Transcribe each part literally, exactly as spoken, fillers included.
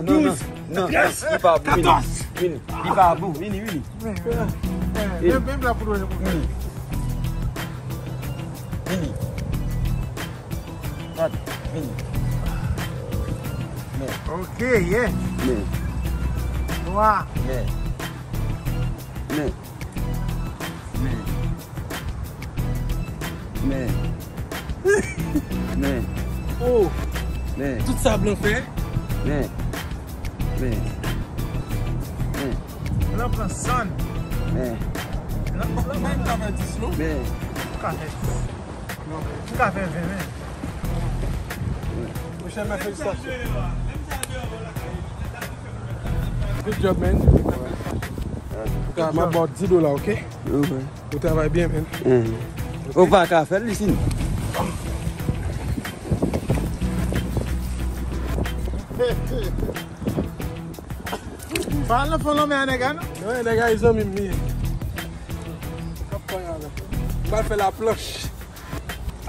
non, non, non, non. Li pa bon, vini. Vini. Li pa bon, vini, vini. Vini. Vini. Vini. Gad, vini. Men. Ok, yeah. Men. Twa. Men. Men. Men. Men. Men. Oh. Men. Tout sa blan fè. Men. Men. Men. Blan pran sann. Men. Blan, blan, blan, blan, blan, dis non. Men. Ka fè dis. M ka fè ven, men. Monchè, men felisitasyon. Good job, man. Antouka, m ap ba w dis dola, ok? Ok. Ou travay byen, man. Mhm. Ou pa ka fè l, li fini. Pa al nan fon lanmè a, nèg la, non? Non, nèg la, e zanmi m li ye. M ap pale avè l. M pral fè laplanch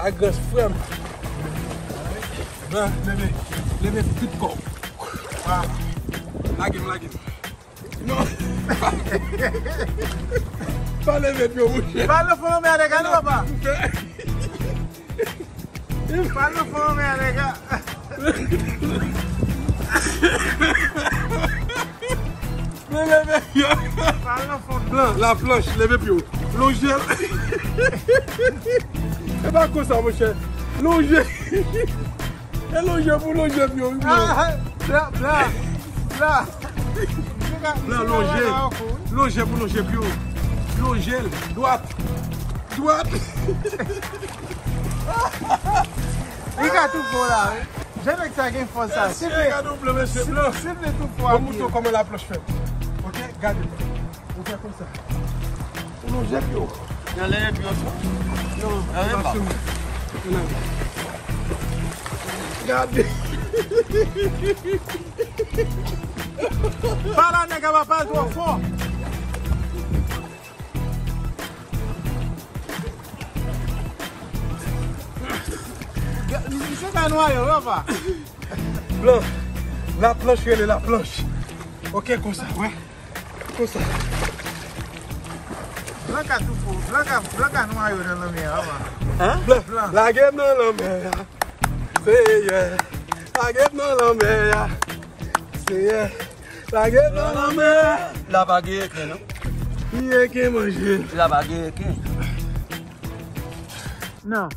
ak gran frè m. Blan, leve, leve tout kò w. Ah. Lage m, lage m. Non. Pa leve pye w, monchè. Pa nan fon lanmè a, nèg la, non, papa. Pa nan fon lanmè a, nèg la. Men leve pye w. Pa nan fon. Blan, laplanch, leve pye w. Lonje l. E pa konsa, monchè. Lonje. E lonje pou lonje pye w, wi, blan. Ah, blan, blan, blan. Blan, lonje. Lonje pou lonje pye w. Lonje l. Dwat. Dwat. Li ka tou fò la, wi. Jan nèg sa gen fòs sa. Mesye, gade yon blan, mesye, blan. Si m te tou fò. Mwen montre w kòman laplanch fèt. Ok, gade. Ou fè konsa. Ou lonje pye w. Nan leve pye w. Non, nan leve pa. Gade. Pa la, nèg la, pa twò fò. Misye ka nwaye w, papa. Blan, laplanch rele laplanch. Ok, konsa, wè. Konsa. Blan ka tou fò. Blan ka, blan ka nwaye w nan lanmè a, papa. Hein? Blan, blan. Lage m nan lanmè a. Seyè. Lage m nan lanmè a. Seyè. Lage m nan lanmè a. La pa gen reken, non? Ni reken manje. La pa gen reken. Non.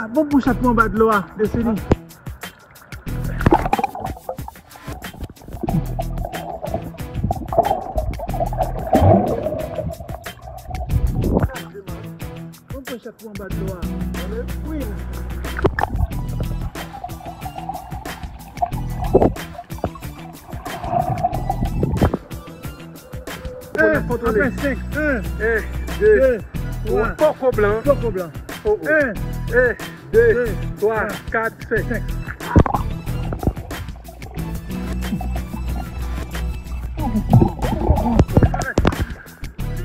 A bon pou chat mwen anba dlo a, Destiny. Bon pou chat mwen anba dlo a. Wi. Un, apre senk. Un, de, twa. Poko blan. Poko blan. Oh, oh. Un, de, twa, kat, senk.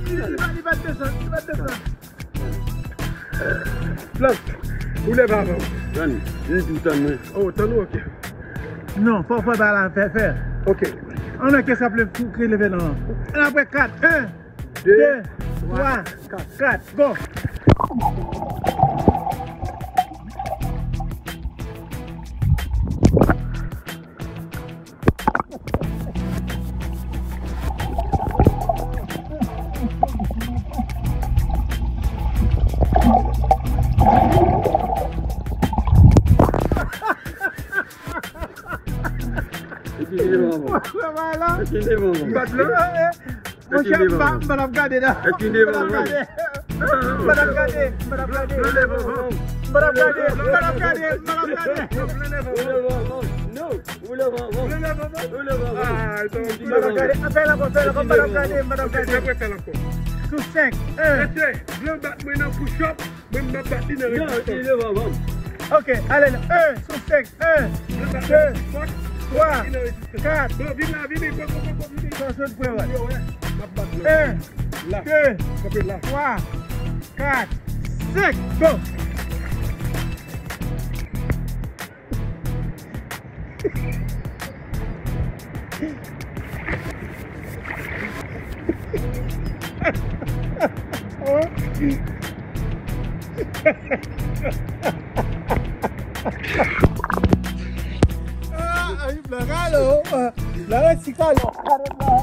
Li pa, li pa desann, li pa desann. Blan, ou leve avan. Tann, m di w tann mwen. Oh, tann ou, ok. Non, fò, fò pa la fè, fè. Ok. An nan kè sa ple, pou ki leve nan an. An apre kat. Un, de, twa, kat. Go. Epi li devan mwen. Epi li devan mwen. M bat lan. Monchè, m pa, m pa t ap gade, non. M pa t ap gade. M pa t ap gade. M pa t ap gade. M pa t ap gade. M pa t ap gade. M pa t ap gade. Non. Ou leve avan. Ou leve avan. Ou leve avan. Ah, sa, m pa t ap gade. Fè l ankò, fè l ankò. M pa t ap gade, m pa t ap gade. Apre, fè l ankò. Sou senk. Un. Mesye, blan bat mwen nan push up. Mwen, m ap bat li nan rezistans. Li leve avan. Ok, ale la. Un, sou senk. Un, de, twa, kat. Bon, vin la, vin, vin, poko, poko, vin. Sa, se prè, wè. M ap bat la. Un, de, twa, kat, senk. Bon. Ah, ay, blan kale w. Blan resi kale w. Kale w, blan.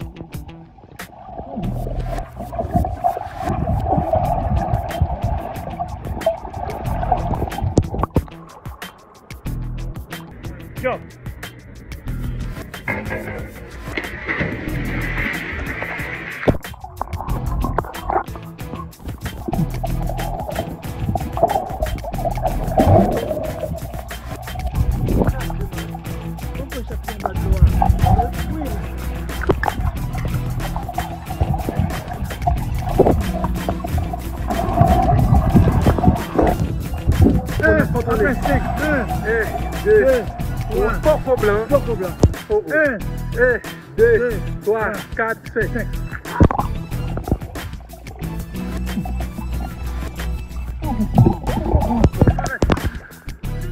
Yo. Apre senk, en, de, twa, poko blan. Poko blan. En, de, twa, kat, senk.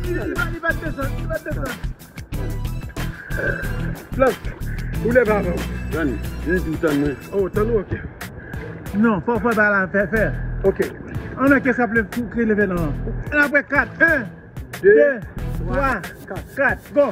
Li pa, li pa desann, li pa desann. Blan, ou leve avan. Tann, vin di w tann mwen. Oh, tann ou, ok. Non, fò, fò ba la fè, fè. Ok. An nan kes ap leve, fou, ki leve nan. An apre kat, en, de, twa, kat, go.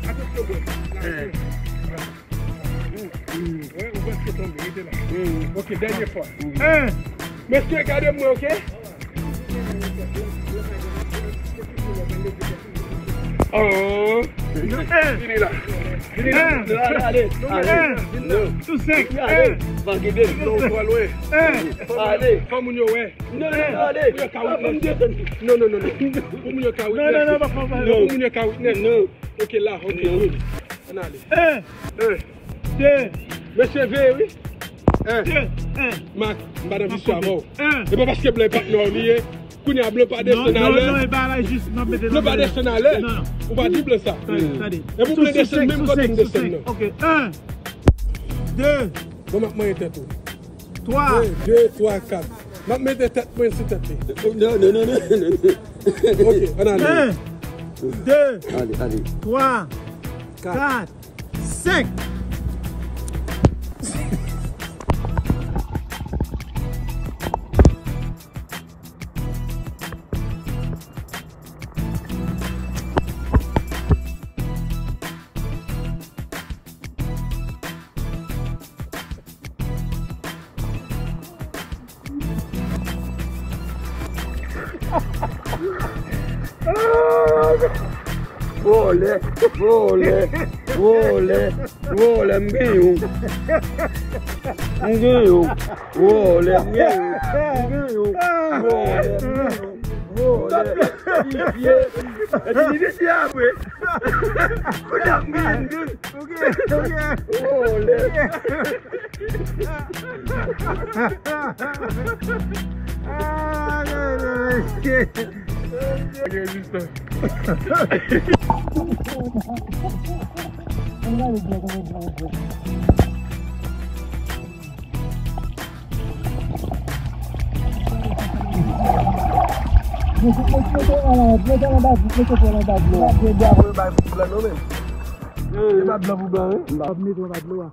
Atansyon, bro. Wè, ou prèske tonbe, rete la. Ok, dènye fwa. En. Mesye, gade mwen, ok? Ah. Vini la. Vini la. Ale, ale. Tou senk. Ale. Pa kite m. Non, ou twò lwen. Ale. Fò moun yo wè. Non, non, non, ale. Pou yo ka witness. Non, non, non, non. Pou moun yo ka witness. Non, non, non, pa fè sa. Non, pou moun yo ka witness. Non. Ok, la, ok, good. Ann ale. En. En. De. Mesye, veye, wi. En. De. En. Mak, m pa nan visye avè w. En. E pa paske blan e patnè w li ye. Kounye a, blan pa desann alè. Non, non, non, e pa la, jis, m ap mete nan. Blan pa desann alè. Non, non. Ou pa di blan sa. Tande, tande. E pou blan desann, menm kote m desann nan. Ok, en. De. Bon, m ap manyen tèt ou. Twa. De, de, twa, kat. M ap mete tèt mwen sou tèt li. Non, non, non, non, non. Ok, ann ale. En, de, ale, ale. Twa, kat, senk. Vòlè, vòlè, vòlè, vòlè, m gen yon. M gen yon. Vòlè, m gen yon. M gen yon. Vòlè, m gen yon. Vòlè. Visye. Epi li visye apre. Kounye a m gen yon. Ok, ok. Vòlè. Ah, non, non, non. Mesye, mesye, mete anba, mete anba dlo a. Mete bwa pou yo bay pou blan non, men. E pa blan pou blan, wi. M ap mete anba dlo a.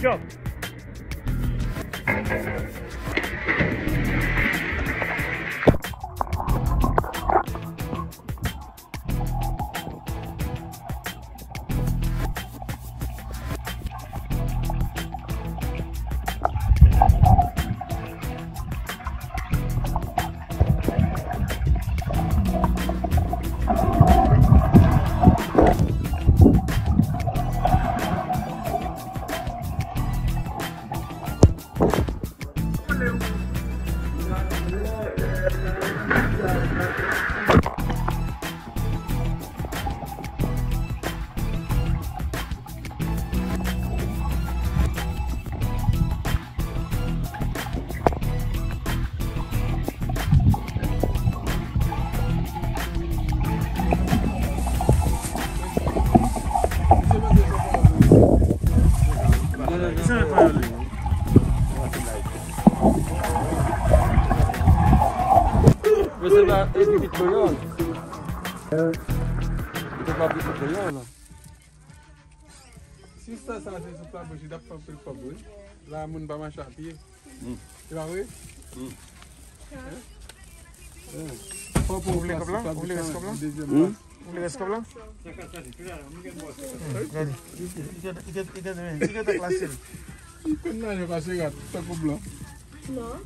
Yo. Mwen se la, e pitit mwen yo. Mwen se pa pitit mwen yo la. Si sa, sa se sou pla bouch, li t ap fè anpil kòb, wi. La, moun pa mache a pye. Se pa vre? Fò pou ou vle kòb la? Ou vle rès kòb la? Ou vle rès kòb la? Gade. Li gentan klase l. Li konn naje pase rat, tankou blan. Non.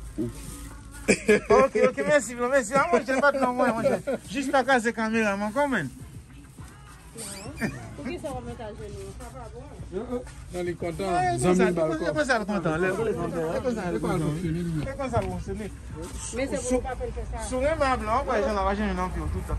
Ok, ok, mèsi, blan, mèsi. A, monchè, pa t non, mwen, monchè. Jis pa kraze kamera m ankò, menn. Non. Poukisa w ap mete ajenou? Sa pa bon. Non, li kontan. Zanmi l ba l kòb. Konsa l kontan. Lè konsa l kontan. Lè konsa l fonksyone. Men se pou nou pa fè l fè sa. Si w renmen a blan, w kwè jan l ap ajenou nan pye w tout tan.